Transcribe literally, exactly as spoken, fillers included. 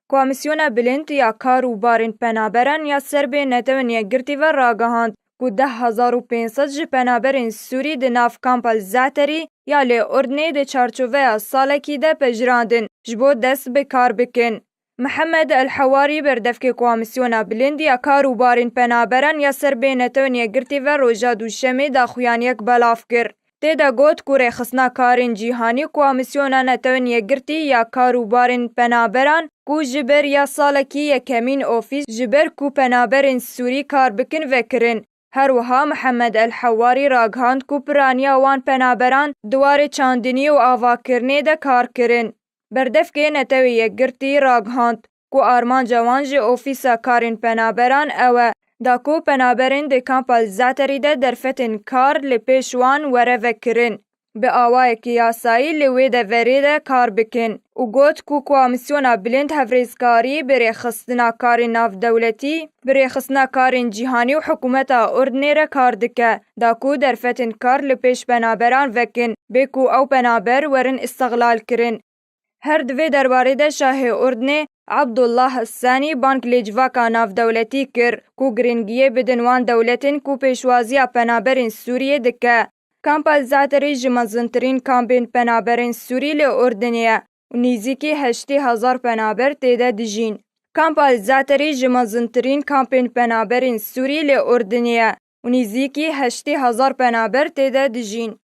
Komîsyona Bilind ya Kar û Barên Penaberan ya ser bê Netewên Yekgirtî ve ragihand ku deh hezar û pênc sed ji penaberên Sûrî di nav kampa li Ze'terî ya li Urdinê di çarçoveya salekî de pejirandin ji bo dest bi kar bikin. Mihemed El Hewarî, berdevkê Komîsyona Bilind ya Kar û Barên Penaberan ya ser bê Netewên Yekgirtî ve roja Duşemê daxuyaniyek belav kir. Tê de got ku rêxistina karên cîhanî Komîsyona Netewên Yekgirtî ya Kar û Barên Penaberan ku ji ber ya salekî yekemîn ofîs ji ber ku penaberên Sûrî kar bikin vekirin. Her wiha Mihemed El Hewarî ragihand ku piraniya wan penaberan di warê çandinî û avakirinê de kar kirin. Berdevkê Netewê Yekgirtî ragihand ku armanca wan ji Ofîsa Karên Penaberan ew e da ku penaberên di kampa li Ze'terî de derfetên kar li pêş wan were vekirin, bi awayekî yasayî li wê deverê de kar bikin û got ku Komîsyona Bilind hevrêzkarî bi rêxistina karên navdewletî, bi rêxistina karên cîhanî û hikûmeta Urdinê re kar dike da ku derfetên kar li pêş penaberan vekin, bê ku ew penaber werin îstixlal kirin. Her di vê derbarê de Şahê Urdinê Abdullah Sanî bang lê civaka navdewletî kir ku giringiyê bidin wan dewletên ku pêşwaziya penaberên Sûriyê dike. Kampa Ze'terî ji mezintirîn kampên penaberên Sûrî li Urdinê ye û nîzîkî heştê hezar penaber tê de dijîn. Kampa Ze'terî ji mezintirîn kampên penaberên Sûrî li Urdinê ye û nîzîkî heştê hezar penaber tê de dijîn.